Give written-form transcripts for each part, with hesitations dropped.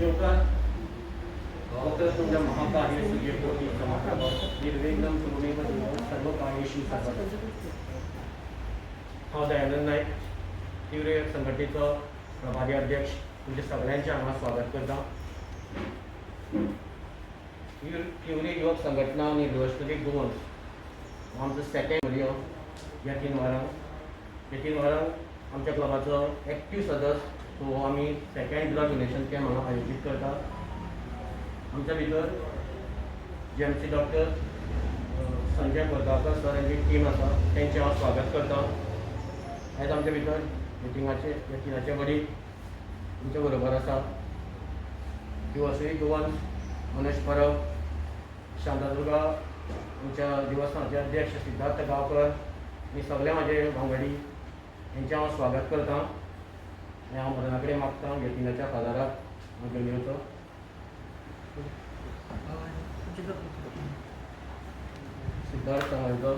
येवकार. वक्रतुंड महाकाय सूर्यकोटी समप्रभ निर्विघ्नं कुरु मे देव सर्व कार्येषु सर्वदा. हांव दयानंद नायक, तिवरे संघटनेचो प्रभारी अध्यक्ष, तुमचे सगळ्यांचें हांगा स्वागत करता. तिवरे युवक संघटना आनी रिव्होल्युशनरी गोवन्स आमचो सेकंड वरियो. ह्या 3 वरांक, ह्या 3 वरांक आमच्या क्लबाचो एक्टीव सदस्य, सो हो आमी सेकंड ब्लड डोनेशन कॅम्प हांगा आयोजीत करता. आमच्या भितर GMC doctor Sanjay Korgaonkar sir यांची टीम आसा, तेंचें हांव स्वागत करता. आयज आमच्या भितर मिटिंगाचे यतीनाचे वडील तुमच्या बरोबर आसा, दिवसरी गोवन्स मनोज परब, शांतादुर्गा आमच्या देवस्थानाचे अध्यक्ष सिद्धार्थ गांवकर आनी सगळे म्हाजे वांगडी, हेंचें हांव स्वागत करता आनी हांव मदना कडेन मागता यतीनाच्या फादराक हांव घेवन येवचो. सिद्धार्थ हांगा.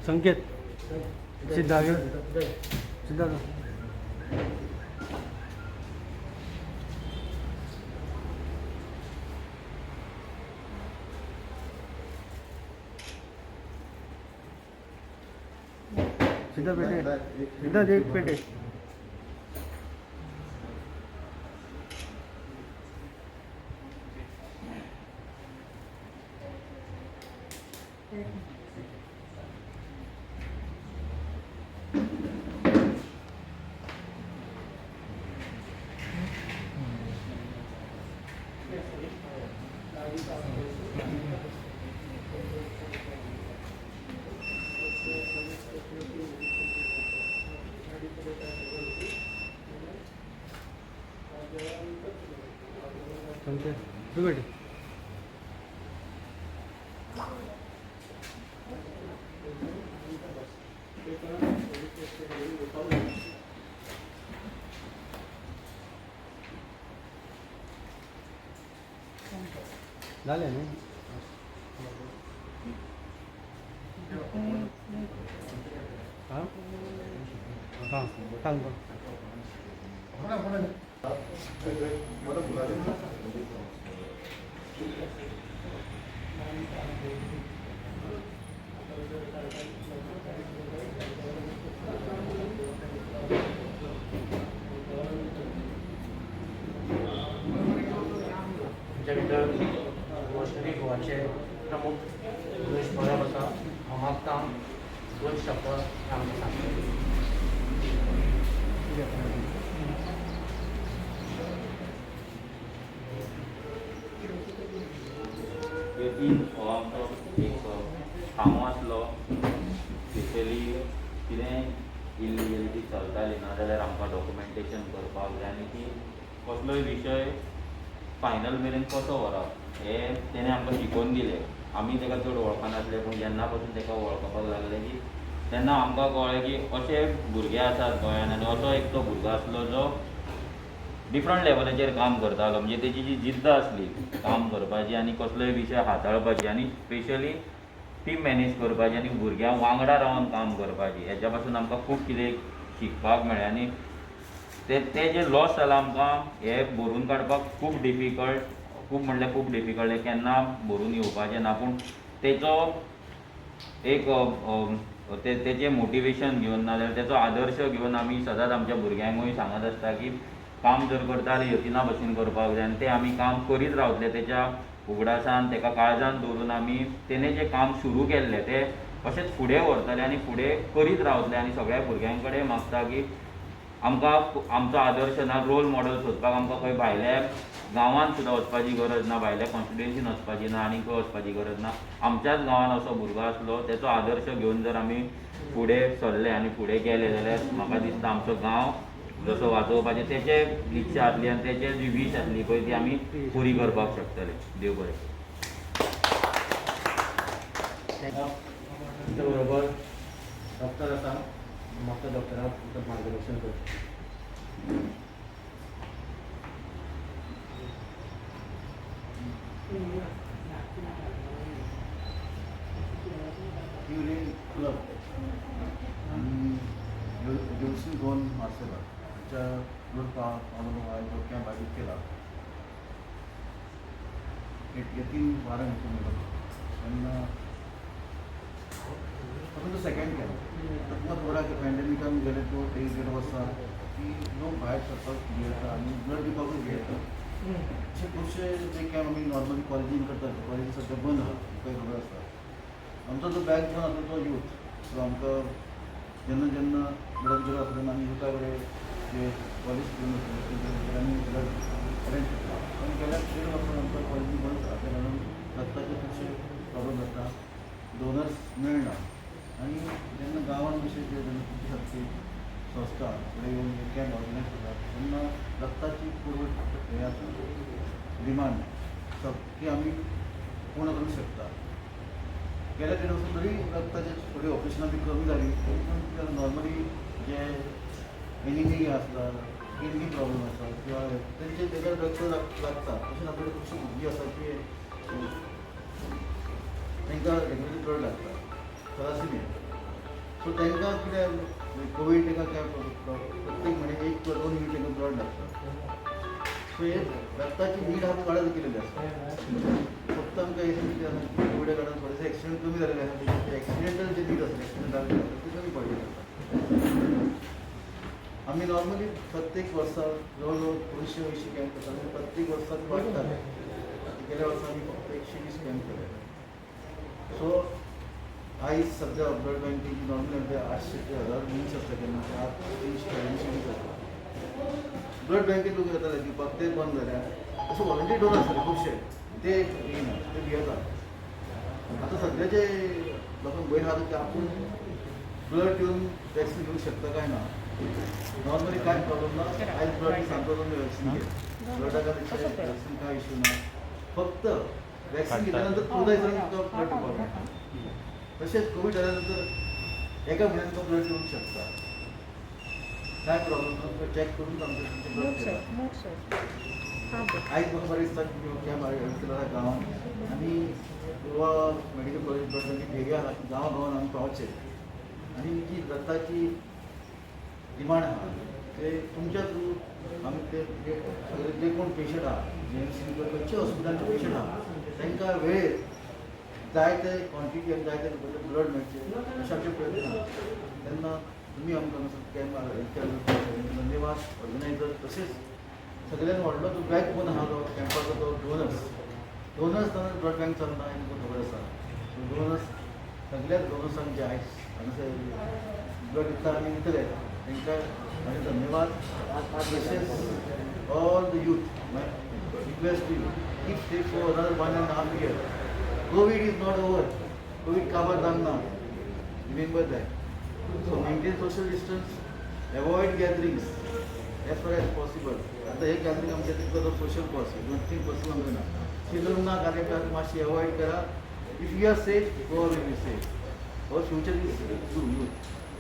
संकेत, सिद्धार्थ, सिद्धार्थ. सिद्धार्थ पेटे, सिद्धार्थ, एक पेटे. संकेत, तू पेटे. झाले न्ही? हां हां, सांग. आमच्या भितर रिव्होल्युशनरी गोवाचे प्रमुख मनोज परब आसा. हांव मागता, दोन शब्द आमकां सांगचे. यतीन हो आमचो एक खांबो आसलो. स्पेशली कितेंय इलिगलिटी चलताली ना. जाल्यार आमकां डॉक्युमेंटेशन करपाक जाय आनी ती कसलोय विशय फायनल मेरेन कसो व्हरप हें तेणें आमकां शिकोवन दिलें. आमी ताका चड वळखनासले, पूण जेन्ना पासून ताका वळखपाक लागले की तेन्ना आमकां कळ्ळें की अशे भुरगे आसात गोंयान आनी असो एक तो भुरगो आसलो जो डिफरंट लेवलाचेर काम करतालो. म्हणजे तेजी जी जिद्द आसली काम करपाची आनी कसलोय विशय हाताळपाची आनी स्पेशली टीम मॅनेज करपाची आनी भुरग्यां वांगडा रावन काम करपाची, हेच्या पासून आमकां खूब कितें शिकपाक मेळ्ळें. आनी ते ते जे लॉस जाला आमकां हे भरून काडपाक खूब डिफिकल्ट, खूब म्हणल्यार खूब डिफिकल्ट, हें केन्ना भरून येवपाचें ना. पूण तेचो एक तेचें मोटिवेशन घेवन नाजाल्यार तेचो आदर्श घेवन आमी सदांच आमच्या भुरग्यांकूय सांगत आसता की काम जर करता जाल्यार यतीना भशेन करपाक जाय आनी तें आमी काम करीत रावतले. तेच्या उगडासान तेका काळजान दवरून आमी तेणें जें काम सुरू केल्लें तें अशेंच फुडें व्हरतले आनी फुडें करीत रावतले. आनी सगळ्या भुरग्यां कडेन मागता की आमकां आमचो आदर्श ना रोल मॉडल सोदपाक आमकां खंय भायल्या गांवांत सुद्दां वचपाची गरज ना, भायल्या कॉन्स्टिट्युएन्सीन वचपाची ना आनी खंय वचपाची गरज ना. आमच्याच गांवांत असो भुरगो आसलो, तेचो आदर्श घेवन जर आमी फुडें सरले आनी फुडें गेले जाल्यार म्हाका दिसता आमचो गांव जसो वाचोवपाचें तेचे इच्छा आसली आनी तेचे जी वीश आसली पळय ती आमी पुरी करपाक शकतले. देव बरें. तुमच्या बरोबर डॉक्टर आसा, म्हाका डॉक्टराक तुमकां मार्गदर्शन करचें. क्युरे क्लब आनी देवसी गोवन मार्सेला हांच्या दोन पावलो हांवें तो कॅम्प आयोजीत केला. एक यतीन वारंग हांचो मेलो तेन्ना तातूंत तो सेकंड कॅम्प. आतां तुमकां खबर आहा की पॅन्डेमिकान गेले तो एक देड वर्सां की लोक भायर सरपाक भियेता आनी ब्लड दिवपाकूय भियेता. अशे खुबशे जे कॅम्प आमी नॉर्मली कॉलेजीन करतात, कॉलेजी सद्या बंद आहा, तुमकां खबर आसा. आमचो जो बॅक बोन आसा तो यूथ. सो आमकां जेन्ना जेन्ना ब्लड गरज आसा तेन्ना आमी युथा कडेन जे कॉलेज स्टुडंट आसा तेंचे कडेन आमी ब्लड अरेंज करता. आनी गेल्या देड वर्सां आमकां कॉलेजीन बंद आसा, त्या कारणान रक्ताचे खुबशे प्रॉब्लम जाता, डोनर्स मेळना. आनी जेन्ना गांवांत अशे जे जेन्ना तुमची सारकी संस्था फुडें येवन कॅम्प ऑर्गनायज करतात तेन्ना रक्ताची पुरवण हें आसा डिमांड ती आमी पूर्ण करूंक शकता. गेल्या देड वर्सां तरी रक्ताचे थोडी ऑपरेशनां बी कमी जाली तरी पण नॉर्मली जे एनिमिया आसता, किडनी प्रॉब्लम आसा किंवा तेंचे तेका रक्त लागता. तशेंच आपल्याकडे खुबशीं भुरगीं आसा की तांकां रेगुलरली ब्लड लागता, थॅलासिमिया. सो तांकां कितें कोवीड तांकां काय प्रत्येक म्हयन्याक 1 किंवा 2 युनीट तांकां ब्लड लागता. सो हे रक्ताची नीड आहा ती वाडत गेलेली आसा. फक्त आमकां हें कितें आसा कोविडा कारणान थोडेशे एक्सिडंट कमी जालेले आसा, ते एक्सिडेंटल जे नीड आसा एक्सिडंट जाल्ले आसा ते कमी पडलेले आसा. आमी नॉर्मली प्रत्येक वर्सा जवळ जवळ 280 कॅम्प करता आनी प्रत्येक वर्सा ते वाडटाले. गेल्या वर्सा आमी फक्त 120 कॅम्प केले. सो आयज सद्या ब्लड बँकेची नॉर्मली आमचे 800 ते 1000 मनीस आसता केन्ना, ते आज 300 250 मनीस आसता. ब्लड बँकेत लोक येताले दिवपाक, ते बंद जाल्या. अशे व्हॉलंटियर डोनर आसताले खुबशे, ते येयना, ते भियेता. आतां सद्याचे लोकांक भंय आहा की आपूण ब्लड दिवन वॅक्सिन घेवंक शकता काय ना. नॉर्मली कांय प्रॉब्लम ना, आयज ब्लड सांगता तुमी वॅक्सिन घे, ब्लडाक वॅक्सिन काय इश्यू ना. फक्त वॅक्सिन घेतल्या नंतर 14 दिसांनी तुका ब्लड दिवपाक मेळटा. तशेंच कोवीड जाल्या नंतर एका म्हयन्यान तुका ब्लड दिवंक शकता, काय प्रॉब्लम ना. तुका चॅक करून आमचे तुमचें ब्लड दिता. आयज म्हाका बरें दिसता की कॅम्प आयोजीत केला गांवांत आनी गोवा मेडिकल कॉलेज ब्लड बँकेक ध्येय आहा की गांवा गांवान आमी पावचें आनी जी रक्ताची डिमांड आहा ते तुमच्या थ्रू आमी ते सगळे जे कोण पेशंट आहा जीएमसी खंयच्या हॉस्पिटलांचे पेशंट आहा तांकां वेळेर जाय ते क्वॉन्टिटी आनी जाय ते ब्लड मेळचें अशें आमचे प्रयत्न आहा. तेन्ना तुमी आमकां हांगासर कॅम्प आयोजीत केलो धन्यवाद ऑर्गनायजर. तशेंच सगळ्यात व्हडलो जो बॅक बोन आहा तो कॅम्पाचो तो डोनर्स. डोनर्स नाल्यार ब्लड बँक चलना हें तुमकां खबर आसा. सो डोनर्स सगळ्याच डोनर्सांक जे आयज हांगासर ब्लड दिता आनी दितले तांकां म्हाजे धन्यवाद. तशेंच all the youth, my request to you, keep safe for another 1.5 year. Covid is not over, Covid काबार जावंक ना, remember that. So maintain social distance. Avoid gatherings as far as possible. आतां हे गॅदरींग आमचें because of social cause, nothing personal आमकां ना. लग्नां कार्यक्रम मातशी एवॉयड करा. If you are safe, Goa will be safe. Our future is you youth.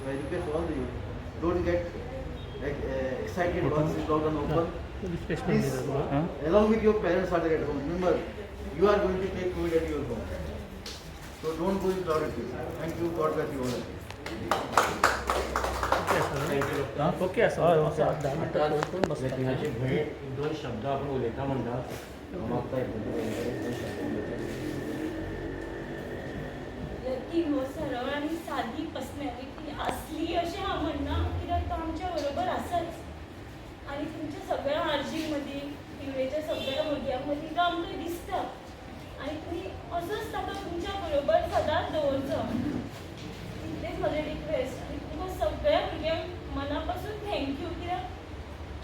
I request all the youth, don't get excited once this lockdown open. Please, along with your parents are there at home. Remember, you are going to take COVID at your home. So don't go in crowded places. Thank you. God bless you all. Okay आसा. आतां यतीनाची भयण दोन शब्द आपण उलयता म्हणटा. हांव मागता यतीनाच्या भयणी कडेन दोन शब्द उलयता. यतीन हो सरळ आनी सादी पर्सनॅलिटी आसली अशें हांव म्हणना, कित्याक तो आमच्या बरोबर आसाच आनी तुमच्या सगळ्या आर्जी मदीं, पिवळेच्या सगळ्या भुरग्यां मदीं तो आमकां दिसता आनी तुमी असोच ताका तुमच्या बरोबर सदांच दवरचो, तितलेंच म्हजें रिक्वेस्ट. आनी तुमकां सगळ्या भुरग्यांक मना पासून thank you, कित्याक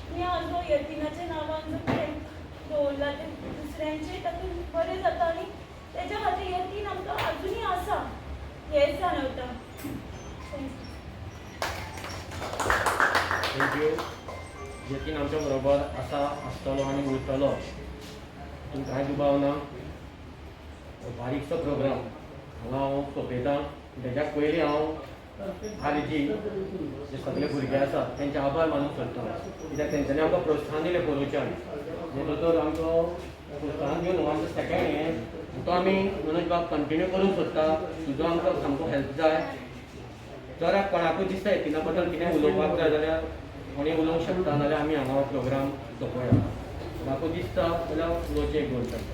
तुमी आज हो यतीनाच्या नांवान जो कॅम्प दवरला तें दुसऱ्यांचें तातूंत बरें जाता आनी तेज्या खातीर यतीन आमकां अजुनूय आसा हेंच जाणवता. Thank you. Thank you. Yatin आमच्या बरोबर आसा, आसतलो आनी उरतलो, तितून कांय दुबाव ना. हो बारीकसो प्रोग्राम हांगा हांव सोंपयतां. तेज्या पयलीं हांव आर जी जे सगळे भुरगे आसात तेंचे आभार मानूंक सोदता, कित्याक तेंच्यांनी आमकां प्रोत्साहन दिलें पोरूंच्यान. हे दोतोर आमकां प्रोत्साहन दिवन हो आमचो सेकेंड हें तो आमी मनोज बाब कंटिन्यू करूंक सोदता. तुजो आमकां सामको हेल्प जाय. जर कोणाकूय दिसता यतीना बद्दल कितें उलोवपाक जाय जाल्यार कोणी उलोवंक शकता, नाल्यार आमी हांगा हो प्रोग्राम सोंपोया. कोणाकूय दिसता जाल्यार उलोवचें एक दोन शब्द.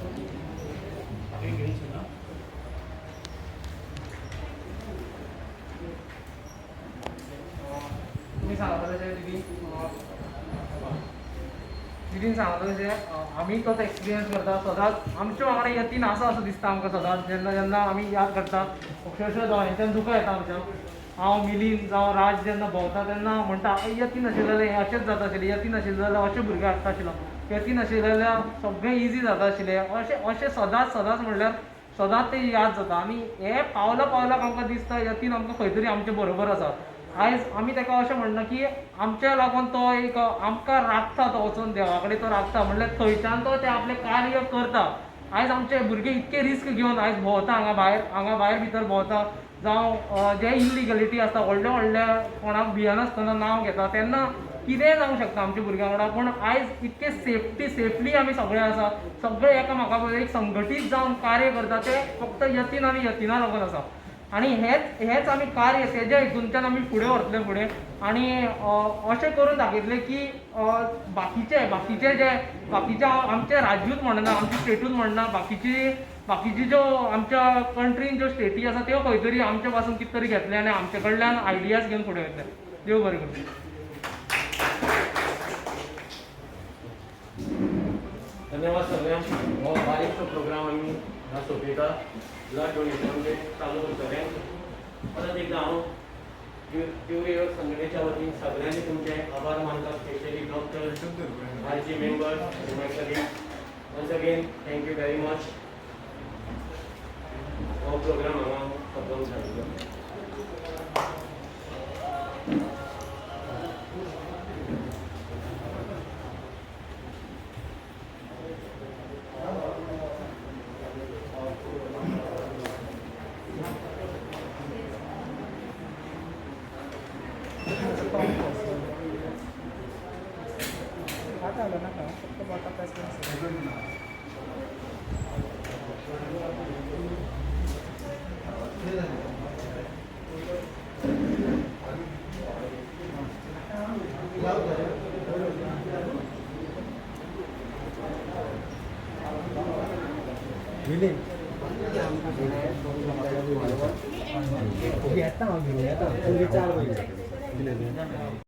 तुमी सांगता तशें दिदी, दिदीन सांगता तशें आमी तोच एक्सपिरियन्स करता सदांच. आमच्या वांगडा यतीन आसा असो दिसता आमकां सदांच. जेन्ना जेन्ना आमी याद करता, अक्षरशः दोळ्यांच्यान दुकां येता आमच्या. हांव, मिलीन जावं राज जेन्ना भोंवता तेन्ना म्हणटा, यतीन आशिल्लें जाल्यार हें अशेंच जाता आशिल्लें, यतीन आशिल्लें जाल्यार अशे भुरगे हाडटा आशिल्लो, यतीन आशिल्लें जाल्यार सगळें इजी जाता आशिल्लें, अशें अशें सदांच सदांच म्हणल्यार सदांच तें याद जाता. आनी हें पावला पावलाक आमकां दिसता यतीन आमकां खंय तरी आमचे बरोबर आसा. आयज आमी ताका अशें म्हणना की आमच्या लागून तो एक आमकां राखता, तो वचून देवा कडेन तो राखता, म्हणल्यार थंयच्यान तो तें आपलें कार्य करता. आयज आमचे भुरगे इतके रिस्क घेवन आयज भोंवता हांगा भायर, हांगा भायर भितर भोंवता, जावं जे इलिगलिटी आसता, व्हडल्या व्हडल्या कोणाक भियनासतना नांव घेता, तेन्ना कितेंय जावंक शकता आमच्या भुरग्यां वांगडा. पूण आयज इतके सेफ्टी आमी सगळे आसा, सगळे एकामेका बरोबर एक संघटीत जावन कार्य करता, तें फक्त यतीन आनी यतीना लागून आसा. आनी हेच हेच आमी कार्य तेज्या हितूनच्यान आमी फुडें व्हरतले फुडें. आनी अशें करून दाखयतलें की बाकीचे बाकीचे जे बाकीचे आमचे राज्यूच म्हणना, आमची स्टेटूच म्हणना, बाकीची बाकीची ज्यो आमच्या कंट्रीन ज्यो स्टेटी आसा त्यो खंय तरी आमचे पासून कितें तरी घेतले आनी आमचे कडल्यान आयडियाज घेवन फुडें वयतले. देव बरें करूं. धन्यवाद सगळ्यांक. हो बारीकसो प्रोग्राम आमी हांगा सोंपयता. ब्लड डोनेशन ते चालू उरतलें. परत एकदां हांव पिवरी युवक संघटनेच्या वतीन सगळ्यांनी तुमचे आभार मानता, specially doctor, RG members, my colleague. Once again thank you very much. हो प्रोग्राम हांगा सोंपोवंक जाय. नाका फक्त बोटां प्रेस करून. येता हांव घेवन येता, तूं विचार पयलीं.